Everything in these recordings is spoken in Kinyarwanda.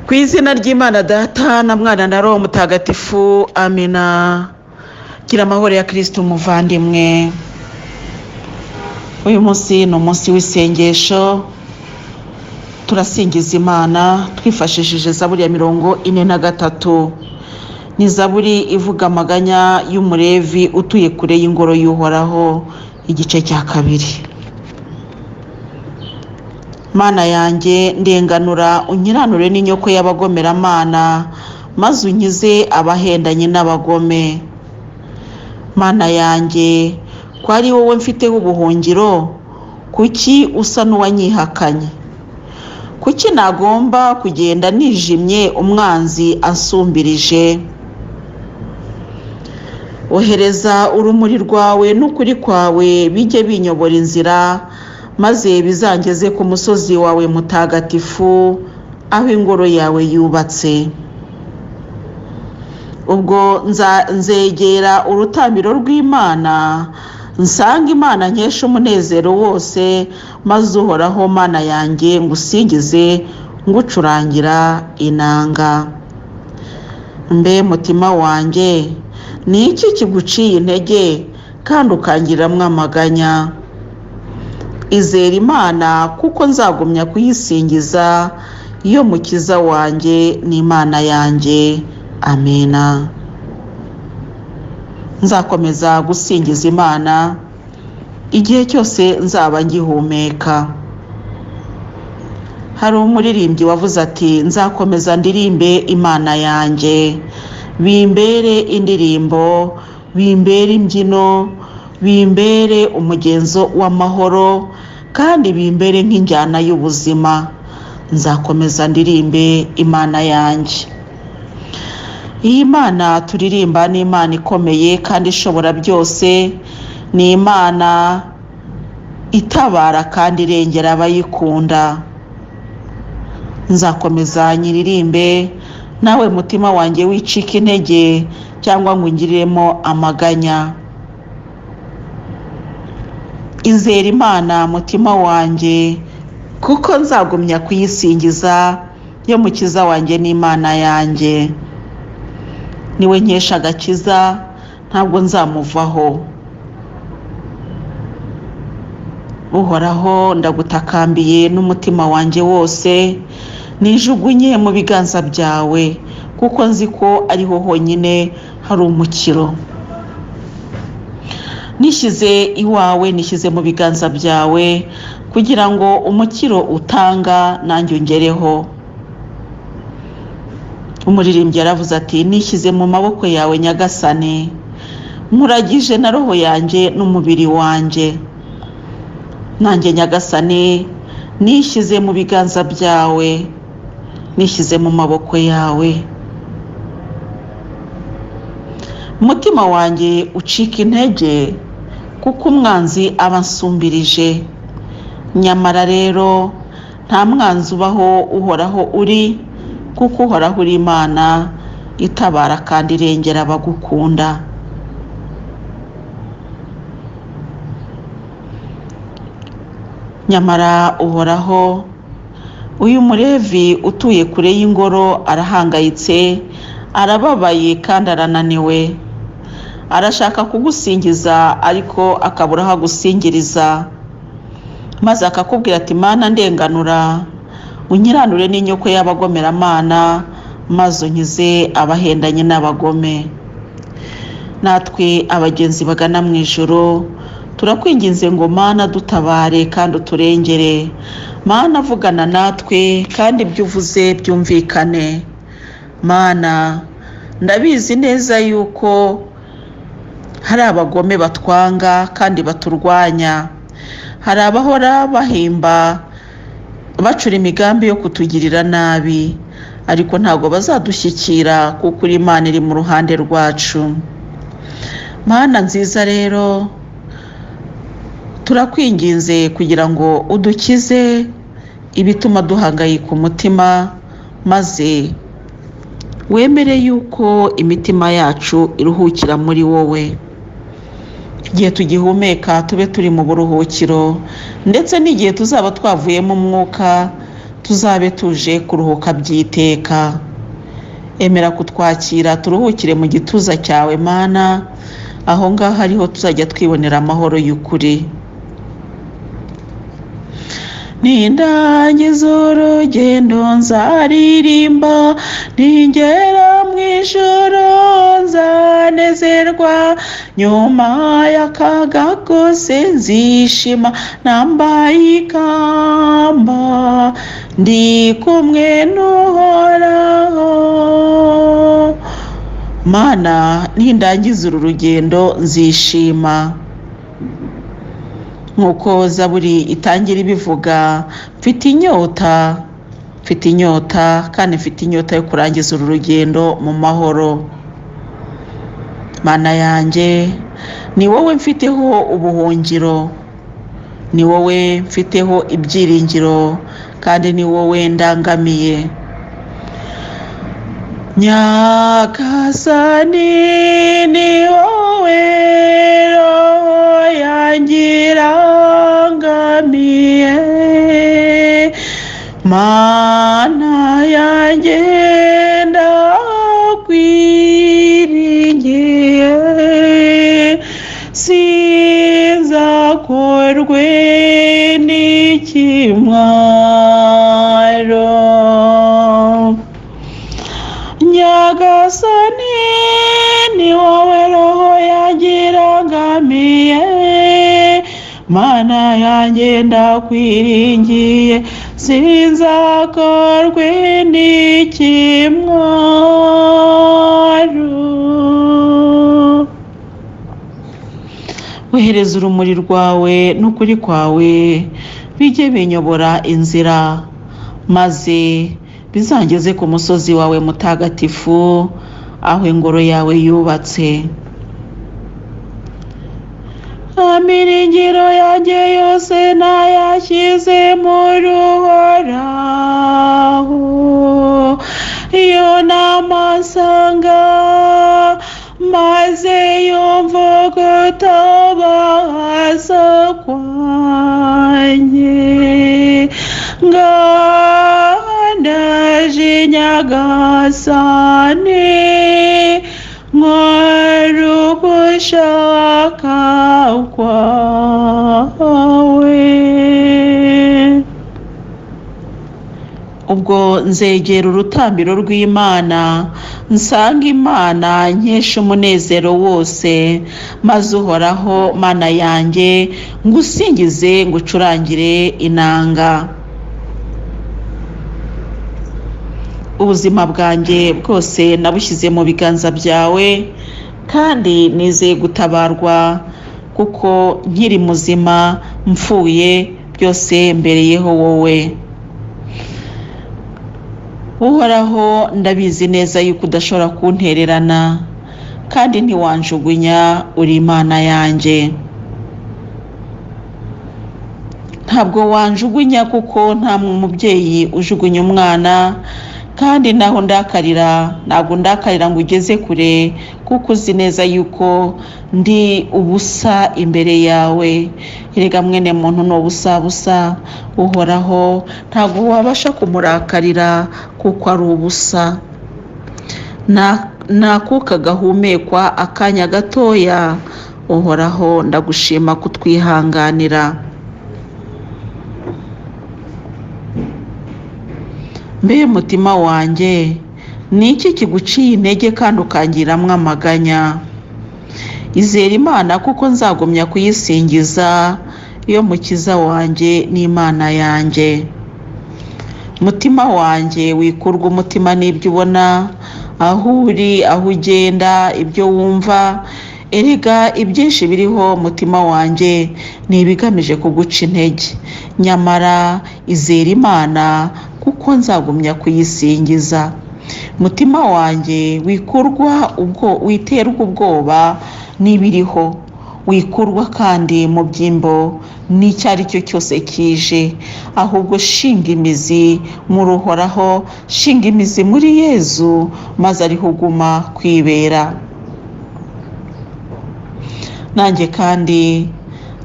Ku izina ry'Imana Data na Mwana na Roho Mutagatifu, amina. Gira amahoro ya Kristo umuvandimwe. Uyu munsi ni umunsi w'isengesho, turasingiza Imana twifashishije Zaburi ya 43. Ni zaburi ivuga amaganya y'umulevi utuye kure y'ingoro y'Uhoraho, igice cya 2. Mana yanjye, ndenganura unkiranure n'inyoko y'abagomeramana, maze unkize abahendanye n'abagome. Mana yanjye, ko ari wowe mfiteho ubuhungiro, kuki usa n'uwanyihakanye? Kuki nagomba kugenda nijimye umwanzi ansumbirije? Ohereza urumuri rwawe n'ukuri kwawe bijye binyobora inzira, maze bizangeze ku musozi wawe mutagatifu, aho ingoro yawe yubatse. Ubwo nzegera urutambiro rw'Imana, nsanga Imana nkesha umunezero wose, maze Uhoraho Mana yanjye ngusingize ngucurangira inanga. Mbe mutima wanjye, ni iki kiguciye intege kandi ukangiramwo amaganya? Izera Imana, kuko nzagumya kuyisingiza, iyo mukiza wanjye n'Imana yanjye. Amena. Nzakomeza gusingiza Imana igihe cyose nzaba ngihumeka. Hari umuririmbyi wavuze ati: nzakomeza ndirimbe Imana yanjye, bimbere indirimbo, bimbere imbyino, bimbere umugenzo w'amahoro, kandi bimbere nk'injyana y'ubuzima. Nzakomeza ndirimbe Imana yanjye. Iyi Mana turirimba ni Imana ikomeye kandi ishobora byose, ni Imana itabara kandi irengera abayikunda. Nzakomeza nyiririmbe, nawe mutima wanjye wicika intege cyangwa ngo ungiriremo amaganya. Izera Imana mutima wanjye, kuko nzagumya kuyisingiza, yo mukiza wanjye n'Imana yanjye. Niwe nkesha agakiza, ntabwo nzamuvaho. Uhoraho, ndagutakambiye n'umutima wanjye wose, nijugunye mu biganza byawe, kuko nzi ko ariho honyine hari umukiro. Nishyize iwawe, nishyize mu biganza byawe, kugira ngo umukiro utanga nanjye ungereho. Umuririmbyi yaravuze ati: nishyize mu maboko yawe Nyagasani, nkuragije na roho yanjye n'umubiri wanjye. Nanjye Nyagasani, nishyize mu biganza byawe, nishyize mu maboko yawe. Umutima wanjye ucika intege kuko umwanzi aba ansumbirije. Nyamara rero nta mwanzi ubaho Uhoraho uri, kuko Uhoraho uri Imana itabara kandi irengera abagukunda. Nyamara Uhoraho, uyu mulevi utuye kure y'ingoro arahangayitse, arababaye kandi arananiwe. Arashaka kugusingiza ariko akabura aho agusingiriza, maze akakubwira ati: Mana ndenganura, unkiranure n'inyoko y'abagomeramana, maze unkize abahendanye n'abagome. Natwe abagenzi bagana mu ijuru turakwinginze ngo Mana dutabare kandi uturengere. Mana vugana natwe kandi ibyo uvuze byumvikane. Mana, ndabizi neza yuko hari abagome batwanga kandi baturwanya, hari abahora bahimba bacura imigambi yo kutugirira nabi, ariko ntabwo bazadushyikira kuko uri Imana iri mu ruhande rwacu. Mana nziza rero, turakwinginze kugira ngo udukize ibituma duhangayika umutima, maze wemere yuko imitima yacu iruhukira muri wowe. Igihe tugihumeka tube turi mu buruhukiro, ndetse n'igihe tuzaba twavuyemo umwuka tuzabe tuje kuruhuka by'iteka. Emera kutwakira turuhukire mu gituza cyawe Mana, aho ngaho ariho tuzajya twibonera amahoro y'ukuri. Nindangiza urugendo nzaririmba, ningera mu ijoro nzanezerwa, nyuma y'akaga kose nzishima nambaye ikamba, ndi kumwe n'Uhoraho. Mana, nindangiza uru rugendo nzishima. Nk'uko Zaburi itangira ibivuga, mfite inyota, mfite inyota kandi mfite inyota yo kurangiza uru rugendo mu mahoro. Mana yanjye, ni wowe mfiteho ubuhungiro, ni wowe mfiteho ibyiringiro, kandi ni wowe ndangamiye. Nyagasani, ni wowe roho yanjye irangamiye, Mana yanjye ndakwiringiye, sinzakorwe n'ikimwaro. Nyagasani, ni wowe roho yanjye irangamiye, Mana yanjye ndakwiringiye, sinzakorwe n'ikimwaro. Ohereza urumuri rwawe n'ukuri kwawe, bijye binyobora inzira, maze bizangeze ku musozi wawe mutagatifu, aho ingoro yawe yubatse. Amiringiro yanjye yose nayashyize mu Uhoraho, iyo nama nsanga, maze yumva gutabaza kwanjye. Ngandaje Nyagasani, nkora ugushaka kwawe. Ubwo nzegera urutambiro rw'Imana, nsanga Imana nkesha umunezero wose, maze Uhoraho Mana yanjye ngusingize, ngucurangire inanga. Ubuzima bwanjye bwose nabushyize mu biganza byawe, kandi nizeye gutabarwa, kuko nkiri muzima mpfuye byose mbereyeho wowe. Uhoraho, ndabizi neza yuko udashobora kuntererana, kandi ntiwanjugunya, uri Imana yanjye. Ntabwo wanjugunya kuko nta mubyeyi ujugunya umwana, kandi naho ndakarira ntabwo ndakarira ngo ugeze kure, kuko uzi neza yuko ndi ubusa imbere yawe. Erega mwene muntu ni ubusa busa, Uhoraho ntabwo wabasha kumurakarira kuko ari ubusa. Nakuka gahumekwa akanya gatoya, Uhoraho ndagushima kutwihanganira. Mbe mutima wanjye, ni iki kiguciye intege kandi ukangiramwo amaganya? Izere Imana kuko nzagumya kuyisingiza, yo mukiza wanjye n'Imana yanjye. Mutima wanjye, wikurwa umutima n'ibyo ubona, aho uri, aho ugenda, ibyo wumva. Erega ibyinshi biriho mutima wanjye ni ibigamije kuguca intege, nyamara izere Imana kuko nzagumya kuyisingiza. Mutima wanjye, wikurwa ubwo witerwa ubwoba n'ibiriho, wikurwa kandi mu byimbo n'icyo ari cyo cyose kije, ahubwo shinga imizi mu Uhoraho, shinga imizi muri Yezu, maze ariho uguma kwibera. Nanjye kandi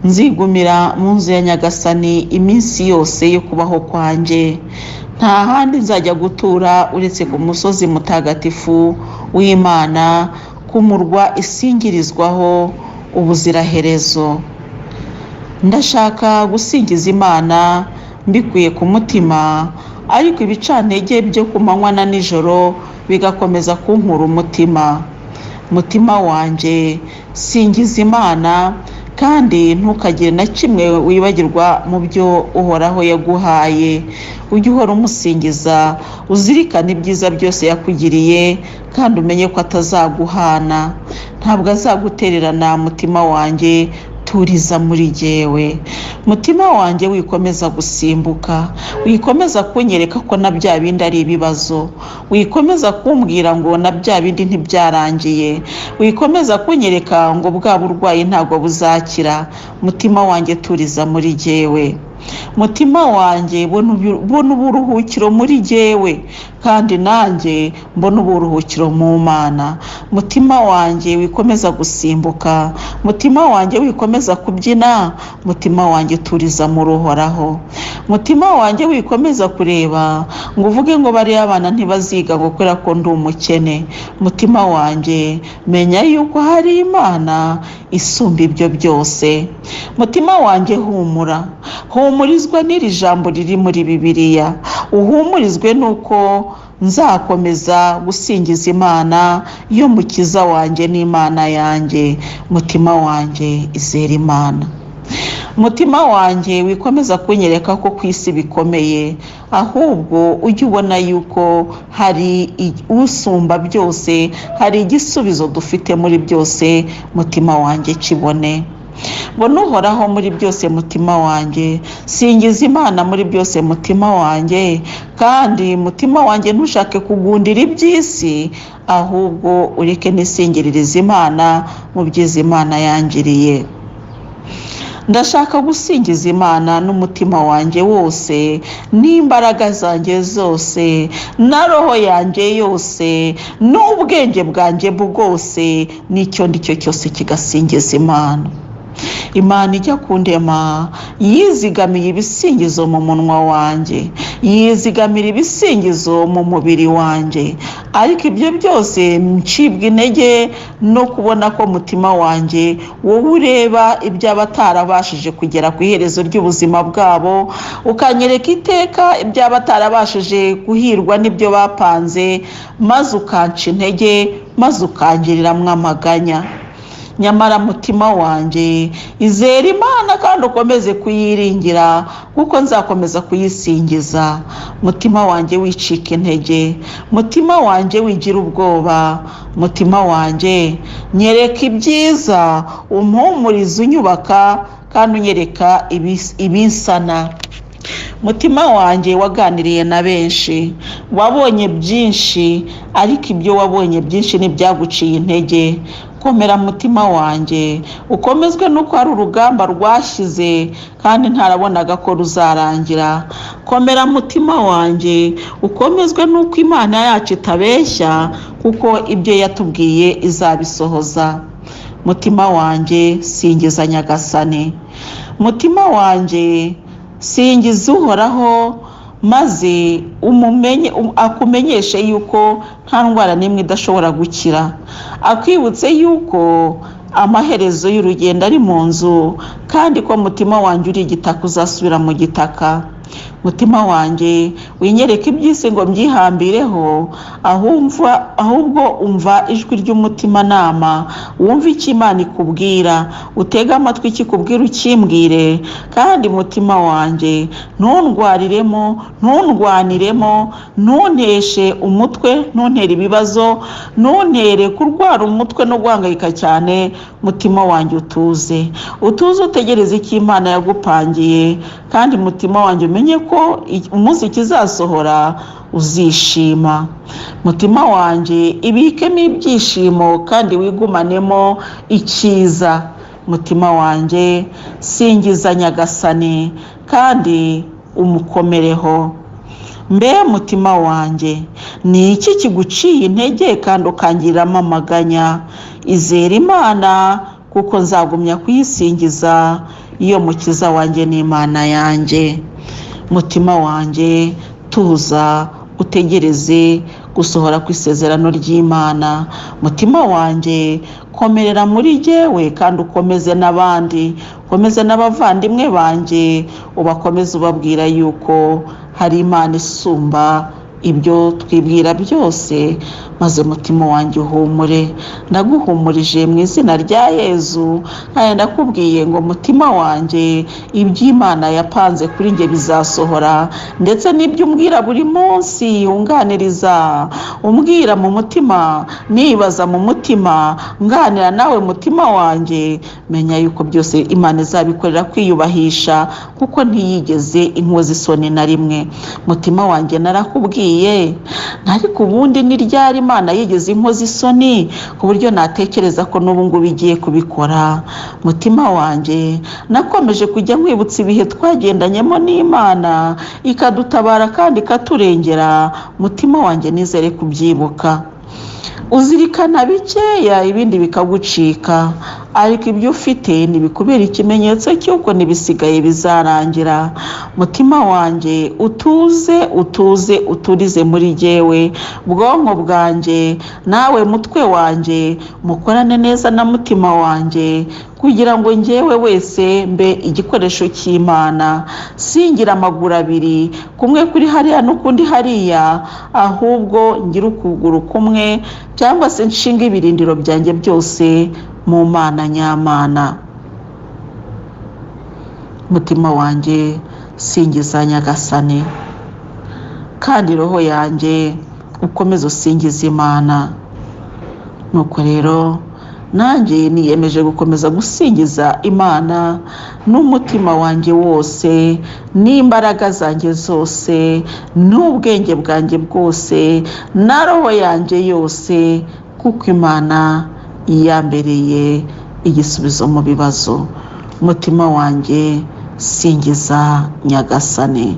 nzigumira mu nzu ya Nyagasani iminsi yose yo kubaho kwanjye, Nta handi nzajya gutura uretse ku musozi mutagatifu w'Imana, ku murwa isingirizwaho ubuziraherezo. Ndashaka gusingiza Imana mbikuye ku mutima, ariko ibicantege byo ku manywa na nijoro bigakomeza kunkura umutima. Mutima wanjye, singiza Imana, kandi ntukagire na kimwe wibagirwa mu byo Uhoraho yaguhaye. Ujye uhora umusingiza, uzirikane ibyiza byose yakugiriye, kandi umenye ko atazaguhana. Ntabwo azagutererana, mutima wanjye, turiza muri jyewe. Mutima wanjye, wikomeza gusimbuka, wikomeza kunyereka ko na bya bindi ari ibibazo, wikomeza kumbwira ngo na bya bindi ntibyarangiye, wikomeza kunyereka ngo bwa burwayi ntabwo buzakira. Mutima wanjye, turiza muri jyewe. Mutima wanjye, bona uburuhukiro muri jyewe, kandi nanjye mbona uburuhukiro mu Mana. Mutima wanjye, wikomeza gusimbuka, mutima wanjye, wikomeza kubyina, mutima wanjye, turiza mu Uhoraho. Mutima wanjye, wikomeza kureba ngo uvuge ngo bariya abana ntibaziga ngo kubera ko ndi umukene. Mutima wanjye, menya yuko hari Imana isumba ibyo byose. Mutima wanjye, humura, humurizwa n'iri jambo riri muri Bibiliya, uhumurizwe n'uko nzakomeza gusingiza Imana yo mukiza wanjye n'Imana yanjye. Mutima wanjye, izera Imana. Mutima wanjye, wikomeza kunyereka ko ku isi bikomeye, ahubwo ujye ubona yuko hari usumba byose, hari igisubizo dufite muri byose. Mutima wanjye, kibone. Mbona Uhoraho muri byose, mutima wanjye, singiza Imana muri byose, mutima wanjye. Kandi mutima wanjye, ntushake kugundira iby'isi, ahubwo ureke nisingiririze Imana mu byiza Imana yangiriye. Ndashaka gusingiza Imana n'umutima wanjye wose, n'imbaraga zanjye zose, na roho yanjye yose, n'ubwenge bwanjye bwose, n'icyo ndi cyo cyose kigasingiza Imana. Imana ijya kundema yizigamiye ibisingizo mu munwa wanjye, yizigamira ibisingizo mu mubiri wanjye, ariko ibyo byose ncibwa intege no kubona ko mutima wanjye wowe ureba iby'abatarabashije kugera ku iherezo ry'ubuzima bwabo, ukanyereka iteka iby'abatarabashije guhirwa n'ibyo bapanze, maze ukanca intege, maze ukangiriramwo amaganya. Nyamara mutima wanjye, izere Imana kandi ukomeze kuyiringira, kuko nzakomeza kuyisingiza. Mutima wanjye, wicika intege, mutima wanjye, wigira ubwoba, mutima wanjye, nyereka ibyiza, umpumurize, unyubaka kandi unyereka ibinsana. Mutima wanjye, waganiriye na benshi, wabonye byinshi, ariko ibyo wabonye byinshi ntibyaguciye intege. Komera mutima wanjye, ukomezwe n'uko hari urugamba rwashyize kandi ntarabonaga ko ruzarangira. Komera mutima wanjye, ukomezwe n'uko Imana yacu itabeshya, kuko ibyo yatubwiye izabisohoza. Mutima wanjye, singiza Nyagasani. Mutima wanjye, singiza Uhoraho, maze umumenye, akumenyeshe yuko nta ndwara n'imwe idashobora gukira, akwibutse yuko amaherezo y'urugendo ari mu nzu, kandi ko mutima wanjye uri igitaka uzasubira mu gitaka. Mutima wanjye, winyereke iby'isi ngo mbyihambireho, ahubwo umva ijwi ry'umutimanama, wumve icyo Imana ikubwira, utege amatwi ikikubwira ukimbwire. Kandi mutima wanjye, ntundwariremo, ntundwaniremo, ntunteshe umutwe, ntuntere ibibazo, ntuntere kurwara umutwe no guhangayika cyane. Mutima wanjye, utuze, utuze, utegereze icyo Imana yagupangiye, kandi mutima wanjye, umenye ko umunsi kizasohora uzishima. Mutima wanjye, ibikemo ibyishimo kandi wigumanemo icyiza. Mutima wanjye, singiza Nyagasani kandi umukomereho. Mbe mutima wanjye, ni iki kiguciye intege kandi ukangiriramo amaganya? Izere Imana, kuko nzagumya kuyisingiza, iyo mukiza wanjye n'Imana yanjye. Mutima wanjye, Tuza utegereze gusohora kw'isezerano ry'Imana. Mutima wanjye, komerera muri jyewe kandi ukomeze n'abandi, ukomeze n'abavandimwe banjye, ubakomeze ubabwira yuko hari Imana isumba ibyo twibwira byose, maze mutima wanjye uhumure. Ndaguhumurije mu izina rya Yezu, kandi ndakubwiye ngo mutima wanjye, iby'Imana yapanze kuri njye bizasohora, ndetse n'ibyo umbwira buri munsi unganiriza, umbwira mu mutima, nibaza mu mutima, nganira nawe mutima wanjye, menya yuko byose Imana izabikorera kwiyubahisha, kuko ntiyigeze inkoza isoni na rimwe. Mutima wanjye narakubwiye, ariko ubundi ni ryari Imana yigeze inkoza isoni ku buryo natekereza ko n'ubu ngubu igiye kubikora? Mutima wanjye, nakomeje kujya nkwibutsa ibihe twagendanyemo n'Imana ikadutabara kandi ikaturengera. Mutima wanjye, nizere kubyibuka. Uzirikana bikeya ibindi bikagucika, ariko ibyo ufite ntibikubera ikimenyetso cy'uko n'ibisigaye bizarangira. Mutima wanjye, utuze, utuze, uturize muri jyewe. Bwonko bwanjye nawe mutwe wanjye, mukorane neza na mutima wanjye, kugira ngo njyewe wese mbe igikoresho cy'Imana, singira amaguru abiri, kumwe kuri hariya n'ukundi hariya, ahubwo ngire ukuguru kumwe, cyangwa se nshinga ibirindiro byanjye byose mu Mana nyamana. Mutima wanjye, singiza Nyagasani, kandi roho yanjye ukomeze usingize Imana. Nuko rero nanjye niyemeje gukomeza gusingiza Imana n'umutima wanjye wose, n'imbaraga zanjye zose, n'ubwenge bwanjye bwose, na roho yanjye yose, kuko Imana yambereye igisubizo mu bibazo. Mutima wanjye, singiza Nyagasani.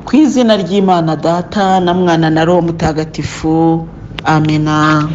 Ku izina ry'Imana Data na Mwana na Roho Mutagatifu, amena.